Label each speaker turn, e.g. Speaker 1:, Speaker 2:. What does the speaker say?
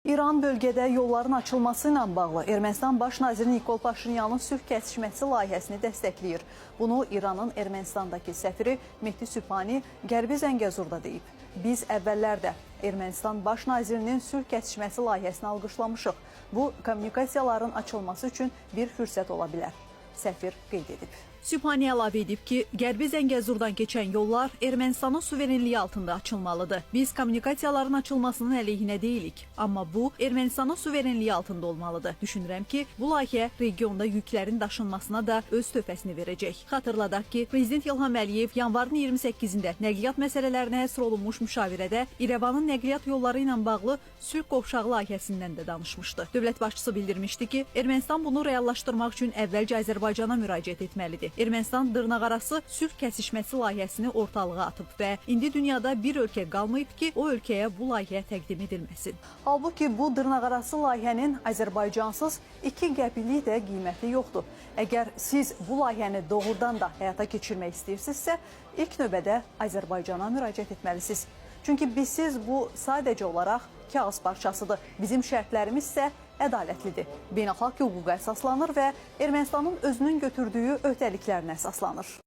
Speaker 1: İran bölgədə yolların açılması ilə bağlı Ermənistan baş naziri Nikol Paşinyanın sülh kəsişməsi layihəsini dəstəkləyir. Bunu İranın Ermənistandakı səfiri Mehdi Sübhani Qərbi Zəngəzurda deyib. Biz əvvəllər də Ermənistan baş nazirinin sülh kəsişməsi layihəsini alqışlamışıq. Bu kommunikasiyaların açılması üçün bir fürsət ola bilər. Səfir qeyd edib. Sübhani əlavə edib ki, Qərbi Zəngəzurdan keçən yollar Ermənistanın suverenliyi altında açılmalıdır. Biz kommunikasiyaların açılmasının əleyhinə deyilik, amma bu Ermənistanın suverenliyi altında olmalıdır. Düşünürəm ki, bu layihə regionda yüklərin daşınmasına da öz töhfəsini verəcək. Xatırladaq ki, Prezident İlham Əliyev yanvarın 28-də nəqliyyat məsələlərinə həsr olunmuş müşavirədə İrəvanın nəqliyyat yolları ilə bağlı sülh qovşağı layihəsindən də danışmışdı. Dövlət başçısı bildirmişdi ki, Ermənistan bunu reallaşdırmaq üçün əvvəlcə Azərbaycana müraciət etməlidir. Ermənistan dırnaqarası sülh kəsişməsi layihəsini ortalığa atıb və indi dünyada bir ölkə qalmayıb ki, o ölkəyə bu layihə təqdim edilməsin. Halbuki bu dırnaqarası layihənin Azərbaycansız iki qəpiklik də qiyməti yoxdur. Əgər siz bu layihəni doğrudan da həyata keçirmək istəyirsinizsə, ilk növbədə Azərbaycana müraciət etməlisiniz. Çünki bizsiz bu sadəcə olaraq kağız parçasıdır. Bizim şərtlərimiz isə ədalətlidir. Beynəlxalq hüquqa əsaslanır və Ermənistanın özünün götürdüyü öhdəliklərinə əsaslanır.